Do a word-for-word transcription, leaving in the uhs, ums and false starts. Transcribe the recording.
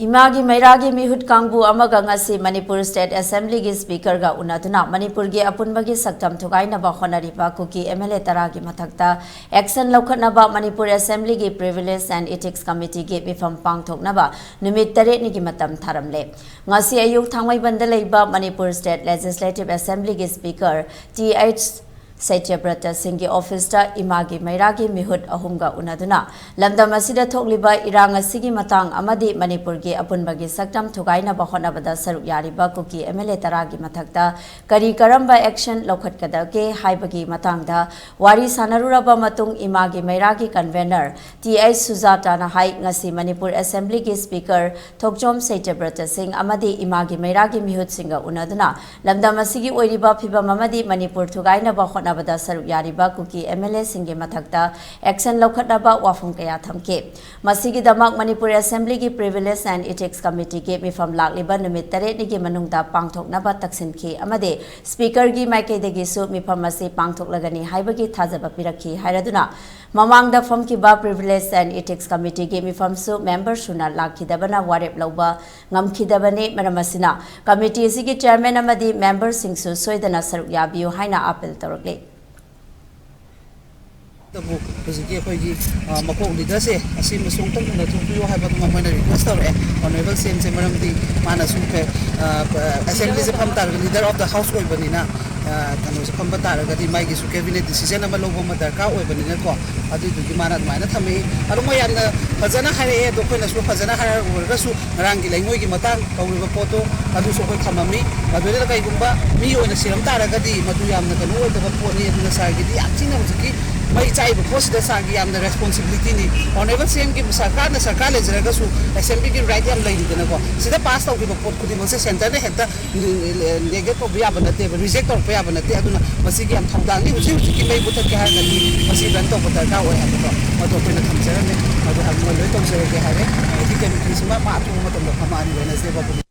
ꯏꯃꯥꯒꯤ ꯃꯩꯔꯥꯒꯤ ꯃꯤꯍꯨꯠ ꯀꯥꯡꯕꯨ ꯑꯃꯒ ꯉꯁꯤ ꯃꯅꯤꯄꯨꯔ ꯁ꯭ꯇꯦꯠ ꯑꯦꯁꯦꯝꯕ꯭ꯂꯤꯒꯤ ꯁ꯭ꯄꯤꯀꯔꯒ ꯎꯅꯗꯨꯅ ꯃꯅꯤꯄꯨꯔꯒꯤ ꯑꯄꯨꯟꯕꯒꯤ ꯁꯛꯇꯝ ꯊꯨꯒꯥꯏꯅꯕ ꯍꯣꯠꯅꯔꯤꯕ ꯀꯨꯀꯤ ꯑꯦꯝ ꯑꯦꯜ ꯑꯦ ꯇꯔꯥꯒꯤ ꯃꯊꯛꯇ ꯑꯦꯛꯁꯟ ꯂꯧꯈꯠꯅꯕ ꯃꯅꯤꯄꯨꯔ ꯑꯦꯁꯦꯝꯕ꯭ꯂꯤꯒꯤ ꯄ꯭ꯔꯤꯚꯤꯂꯦꯖ ꯑꯦꯟ ꯏꯊꯤꯛꯁ ꯀꯃꯤꯇꯤꯒꯤ ꯃꯤꯐꯝ ꯄꯥꯡꯊꯣꯛꯅꯕ ꯅꯨꯃꯤꯠ ꯇꯔꯦꯠꯅꯤꯒꯤ ꯃꯇꯝ ꯊꯥꯔꯝꯂꯦ꯫ ꯉꯁꯤ ꯑꯌꯨꯛ ꯊꯥꯡꯃꯩꯕꯟꯗ ꯂꯩꯕ ꯃꯅꯤꯄꯨꯔ ꯁ꯭ꯇꯦꯠ ꯂꯦꯖꯤꯁꯂꯦꯇꯤꯚ ꯑꯦꯁꯦꯝꯕ꯭ꯂꯤꯒꯤ ꯁ꯭ꯄꯤꯀꯔ ꯇꯤ ꯑꯩꯆ ꯁꯩꯇ꯭ꯌꯕ꯭ꯔꯇ ꯁꯤꯡꯒꯤ ꯑꯣꯐꯤꯁꯇ ꯏꯃꯥꯒꯤ ꯃꯩꯔꯥꯒꯤ ꯃꯤꯍꯨꯠ ꯑꯍꯨꯝꯒ ꯎꯅꯗꯨꯅ ꯂꯝꯗꯝ ꯑꯁꯤꯗ ꯊꯣꯛꯂꯤꯕ ꯏꯔꯥꯡ ꯑꯁꯤꯒꯤ ꯃꯇꯥꯡ ꯑꯃꯗꯤ ꯃꯅꯤꯄꯨꯔꯒꯤ ꯑꯄꯨꯟꯕꯒꯤ ꯁꯛꯇꯝ ꯊꯨꯒꯥꯏꯅꯕ ꯍꯣꯠꯅꯕꯗ ꯁꯔꯨꯛ ꯌꯥꯔꯤꯕ ꯀꯨꯀꯤ ꯑꯦꯝ ꯑꯦꯜ ꯑꯦ ꯇꯔꯥꯒꯤ ꯃꯊꯛꯇ ꯀꯔꯤ ꯀꯔꯝꯕ ꯑꯦꯛꯁꯟ ꯂꯧꯈꯠꯀꯗꯒꯦ ꯍꯥꯏꯕꯒꯤ ꯃꯇꯥꯡꯗ ꯋꯥꯔꯤ ꯁꯥꯟꯅꯔꯨꯔꯕ ꯃꯇꯨꯡ ꯏꯃꯥꯒꯤ ꯃꯩꯔꯥꯒꯤ ꯀꯟꯚꯦꯅꯔ ꯇꯤ ꯑꯩꯆ ꯁꯨꯖꯥꯇꯥꯅ ꯍꯥꯏ, ꯉꯁꯤ ꯃꯅꯤꯄꯨꯔ ꯑꯦꯁꯦꯝꯕ꯭ꯂꯤꯒꯤ ꯁ꯭ꯄꯤꯀꯔ ꯊꯣꯛꯆꯣꯝ ꯁꯩꯇ꯭ꯌꯕ꯭ꯔꯇ ꯁꯤꯡ ꯑꯃꯗꯤ ꯏꯃꯥꯒꯤ ꯃꯩꯔꯥꯒꯤ ꯃꯤꯍꯨꯠꯁꯤꯡꯒ ꯎꯅꯗꯨꯅ ꯂꯝꯗꯝ ꯑꯁꯤꯒꯤ ꯑꯣꯏꯔꯤꯕ ꯐꯤꯚꯝ ꯑꯃꯗꯤ ꯃꯅꯤꯄꯨꯔ ꯊꯨꯒꯥꯏꯅꯕ ꯍꯣꯠꯅꯕꯗ ꯁꯔꯨꯛ ꯌꯥꯔꯤꯕ ꯀꯨꯀꯤ ꯑꯦꯝ ꯑꯦꯜ ꯑꯦꯁꯤꯡꯒꯤ ꯃꯊꯛꯇ ꯑꯦꯛꯁꯟ ꯂꯧꯈꯠꯅꯕ ꯋꯥꯐꯝ ꯀꯌꯥ ꯊꯝꯈꯤ꯫ ꯃꯁꯤꯒꯤꯗꯃꯛ ꯃꯅꯤꯄꯨꯔ ꯑꯦꯁꯦꯝꯕ꯭ꯂꯤꯒꯤ ꯄ꯭ꯔꯤꯚꯤꯂꯦꯖ ꯑꯦꯟ ꯏꯊꯤꯛꯁ ꯀꯃꯤꯇꯤꯒꯤ ꯃꯤꯐꯝ ꯂꯥꯛꯂꯤꯕ ꯅꯨꯃꯤꯠ ꯇꯔꯦꯠꯅꯤꯒꯤ ꯃꯅꯨꯡꯗ ꯄꯥꯡꯊꯣꯛꯅꯕ ꯇꯛꯁꯤꯟꯈꯤ ꯑꯃꯗꯤ ꯁ꯭ꯄꯤꯀꯔꯒꯤ ꯃꯥꯏꯀꯩꯗꯒꯤꯁꯨ ꯃꯤꯐꯝ ꯑꯁꯤ ꯄꯥꯡꯊꯣꯛꯂꯒꯅꯤ ꯍꯥꯏꯕꯒꯤ ꯊꯥꯖꯕ ꯄꯤꯔꯛꯈꯤ ꯍꯥꯏꯔꯗꯨꯅ, ꯃꯃꯥꯡꯗ ꯐꯝꯈꯤꯕ ꯄ꯭ꯔꯤꯚꯤꯂꯦꯖ ꯑꯦꯟ ꯏꯊꯤꯛꯁ ꯀꯃꯤꯇꯤꯒꯤ ꯃꯤꯐꯝꯁꯨ ꯃꯦꯝꯕꯔ ꯁꯨꯅ ꯂꯥꯛꯈꯤꯗꯕꯅ ꯋꯥꯔꯦꯞ ꯂꯧꯕ ꯉꯝꯈꯤꯗꯕꯅꯤ꯫ ꯃꯔꯝ ꯑꯁꯤꯅ ꯀꯃꯤꯇꯤ ꯑꯁꯤꯒꯤ ꯆꯦꯌꯔꯃꯦꯟ ꯑꯃꯗꯤ ꯃꯦꯝꯕꯔꯁꯤꯡꯁꯨ ꯁꯣꯏꯗꯅ ꯁꯔꯨꯛ ꯌꯥꯕꯤꯌꯨ ꯍꯥꯏꯅ ꯑꯥꯄꯤꯜ ꯇꯧꯔꯛꯂꯤ꯫ ꯑꯗꯨꯕꯨ ꯍꯧꯖꯤꯛꯀꯤ ꯑꯩꯈꯣꯏꯒꯤ, ꯑ, ꯃꯀꯣꯛ ꯂꯤꯗꯔꯁꯦ ꯑꯁꯤ ꯃꯁꯤ ꯑꯃꯨꯛꯇꯪ ꯎꯅꯊꯣꯛꯄꯤꯌꯨ ꯍꯥꯏꯕꯗꯨꯃ ꯃꯣꯏꯅ ꯔꯤꯀ꯭ꯋꯦꯁ ꯇꯧꯔꯛꯑꯦ ꯑꯣꯅꯔꯦꯕꯜ ꯁꯤ ꯑꯦꯝꯁꯦ, ꯃꯔꯝꯗꯤ ꯃꯥꯅꯁꯨ ꯀꯩ-, ꯑ, ꯑꯦꯁꯦꯝꯕ꯭ꯂꯤꯁꯦ ꯐꯝ ꯇꯥꯔꯒꯗꯤ ꯂꯤꯗꯔ ꯑꯣꯐ ꯗ ꯍꯥꯎꯁ ꯑꯣꯏꯕꯅꯤꯅ, ꯑ, ꯀꯩꯅꯣꯁꯦ ꯐꯝꯕ ꯇꯥꯔꯒꯗꯤ ꯃꯥꯒꯤꯁꯨ ꯀꯦꯕꯤꯅꯦꯠ ꯗꯤꯁꯤꯖꯟ ꯑꯃ ꯂꯧꯕ ꯑꯃ ꯗꯔꯀꯥꯔ ꯑꯣꯏꯕꯅꯤꯅꯀꯣ, ꯑꯗꯨꯏꯗꯨꯒꯤ ꯃꯥꯅ ꯑꯗꯨꯃꯥꯏꯅ ꯊꯝꯃꯛꯏ꯫ ꯑꯗꯣ ꯃꯣꯏ ꯌꯥꯝꯅ ꯐꯖꯅ ꯍꯥꯏꯔꯛꯑꯦ꯫ ꯑꯗꯣ ꯑꯩꯈꯣꯏꯅꯁꯨ ꯐꯖꯅ ꯍꯥꯏꯔꯛꯑꯒꯁꯨ ꯉꯔꯥꯡꯒꯤ ꯂꯩꯉꯣꯏꯒꯤ ꯃꯇꯥꯡ ꯇꯧꯔꯤꯕ ꯄꯣꯠꯇꯣ ꯑꯗꯨꯁꯨ ꯑꯩꯈꯣꯏ ꯊꯝꯃꯝꯃꯤ꯫ ꯃꯗꯨꯗ ꯀꯩꯒꯨꯝꯕ ꯃꯤ ꯑꯣꯏꯅ ꯁꯤꯔꯝ ꯇꯥꯔꯒꯗꯤ ꯃꯗꯨ ꯌꯥꯝꯅ ꯀꯩꯅꯣ ꯑꯣꯏꯗꯕ ꯄꯣꯠꯅꯤ꯫ ꯑꯗꯨꯅ ꯁꯥꯔꯒꯤꯗꯤ ꯌꯥꯝ ꯊꯤꯅ ꯍꯧꯖꯤꯛꯀꯤ ꯃꯩ ꯆꯥꯛꯏꯕ ꯄꯣꯠꯁꯤꯗ ꯁꯥꯔꯒꯤ ꯌꯥꯝꯅ ꯔꯦꯁꯄꯣꯟꯁꯤꯕꯤꯂꯤꯇꯤꯅꯤ꯫ ꯑꯣꯅꯔꯦꯕꯜ ꯁꯤ ꯑꯦꯝꯒꯤ ꯁꯔꯀꯥꯔꯅ ꯁꯔꯀꯥꯔ ꯂꯩꯖꯔꯒꯁꯨ ꯑꯦꯁꯦꯝꯕ꯭ꯂꯤꯒꯤ ꯔꯥꯏꯠ ꯌꯥꯝ ꯂꯩꯔꯤꯗꯅꯀꯣ꯫ ꯁꯤꯗ ꯄꯥꯁ ꯇꯧꯈꯤꯕ ꯄꯣꯠ ꯈꯨꯗꯤꯡꯃꯛꯁꯦ ꯁꯦꯟꯇꯔꯅ ꯍꯦꯛꯇ ꯅꯦꯒꯦꯠ ꯇꯧꯕ ꯌꯥꯕ ꯅꯠꯇꯦꯕ, ꯔꯤꯖꯦꯛ ꯇꯧꯔꯛꯄ ꯌꯥꯕ ꯅꯠꯇꯦ꯫ ꯑꯗꯨꯅ ꯃꯁꯤꯒꯤ ꯌꯥꯝ ꯊꯧꯗꯥꯡꯅꯤ꯫ ꯍꯧꯖꯤꯛ ꯍꯧꯖꯤꯛꯀꯤ ꯃꯩ ꯃꯨꯊꯠꯀꯦ ꯍꯥꯏꯔꯒꯗꯤ ꯃꯁꯤ ꯔꯟ ꯇꯧꯕ ꯗꯔꯀꯥꯔ ꯑꯣꯏ ꯍꯥꯏꯕꯗꯣ ꯃꯗꯨ ꯑꯩꯈꯣꯏꯅ ꯊꯝꯖꯔꯝꯃꯦ꯫ ꯃꯗꯨ ꯍꯥꯏꯕ ꯃꯣꯏ ꯂꯣꯏ ꯇꯧꯖꯔꯒꯦ ꯍꯥꯏꯔꯦ꯫ ꯑꯗꯒꯤ ꯀꯃꯤꯇꯤꯁꯤꯃ ꯃꯥ ꯑꯊꯨꯕ ꯃꯇꯝꯗ ꯐꯝꯃꯛꯑꯅꯤ ꯋꯦꯅꯁꯗꯦ ꯐꯥꯎꯕꯗꯤ꯫